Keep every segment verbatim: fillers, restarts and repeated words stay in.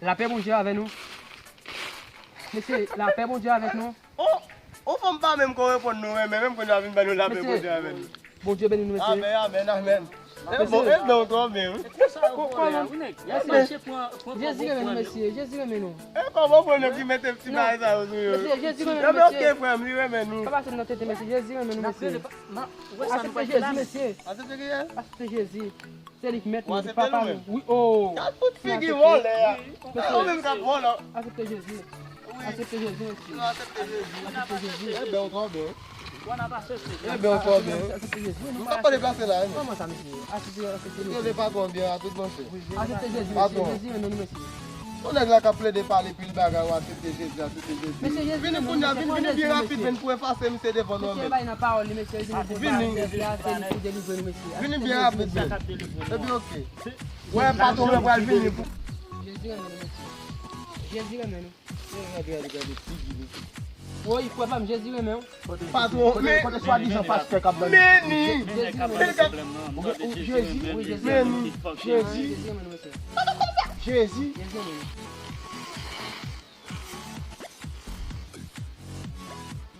Lapè Bondye avè nou. Mesye, lapè Bondye avèk nou. Oh, oh, fanm pa menm ko reponn nou renmen, menm kounye a vin ban nou lapè Bondye avè nou. Bondye beni nou, mesye. Amèn, amèn, amèn. E bon, e bon, twò byen, wi. Jezi renmen nou, mesye. Jezi renmen nou. E kòman pou nou ki mete ti bagay sa yo sou yo? Mesye, Jezi renmen nou, mesye. Yo, men ok, frè m, li renmen nou. Pa pase m nan tete, mesye. Jezi renmen nou, mesye. Aksepte Jezi, mesye. Aksepte kiyès? Aksepte Jezi. Se li k mèt nou, se papa nou. Wi, oh. Gad tout figi vòlè a. Ou menm k ap vòlè. Aksepte Jezi. Aksepte Jezi, mesye. Aksepte Jezi. Aksepte Jezi. E byen, ou twò byen. E byen, ou twò byen. Aksepte Jezi. M pa pale plase la, men. Kòman sa, mesye? Aksepte, aksepte Jezi. Jezi pa twò byen a tout, monchè. Aksepte Jezi, mesye. Jezi renmen nou, mesye. Yon nèg la k ap plede pale pil bagay, ou aksepte Jezi, aksepte Jezi. Mesye, Jezi renmen nou, mesye. Vini kounye a, vini, vini byen rapid, men pou efase misye devan nou, men. Mesye bay nan pawòl li, mesye. Jezi renmen nou, mesye. Vini byen rapid, men. Epi ok. Wè, patwon mwen pral vini pou. Jezi renmen nou, mesye. Jezi renmen nou. Gade, gade, gade figi li. Woy, frè pa m, Jezi renmen w. Patwon, men kote swadizan pastè k ap ban li. Men ni. Jezi renmen nou. Jezi. Wi, Jezi renmen nou. Jezi. Jezi renmen nou, mesye. Jezi. Jezi renmen nou.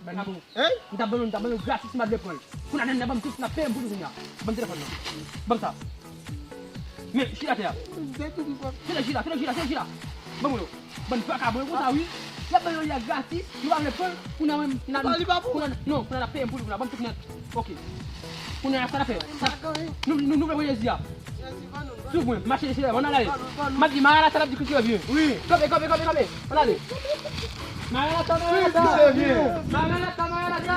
Ban m. Hein? M t ap ban nou, m t ap ban nou gratis, m pa t vle pran l. Kounye a, nèg la ban m tout, n ap peye m pou li kounye a. Ban m telefòn nan. Ban m sa. Men, chita atè a. Chita, chita, chita, chita, chita. Ban m yo. Bann vakabon yo konsa, wi. Y ap ban yo li a gratis, nou pa vle pran l, kounye a menm, n a, kounye a, non, kounye a n ap peye m pou li, kounye a, ban m tout nèt. Ok. Kounye a, sa n ap fè? Nou, nou, nou vle pran Jezi a. Swiv mwen, mache serye, ann ale. M ap di, Mayana, sa n ap di ki serye. Wi. Kanpe, kanpe, kanpe, kanpe. Ann ale. Mayana, sa, Mayana, sa. Mayana, sa, Mayana, sa.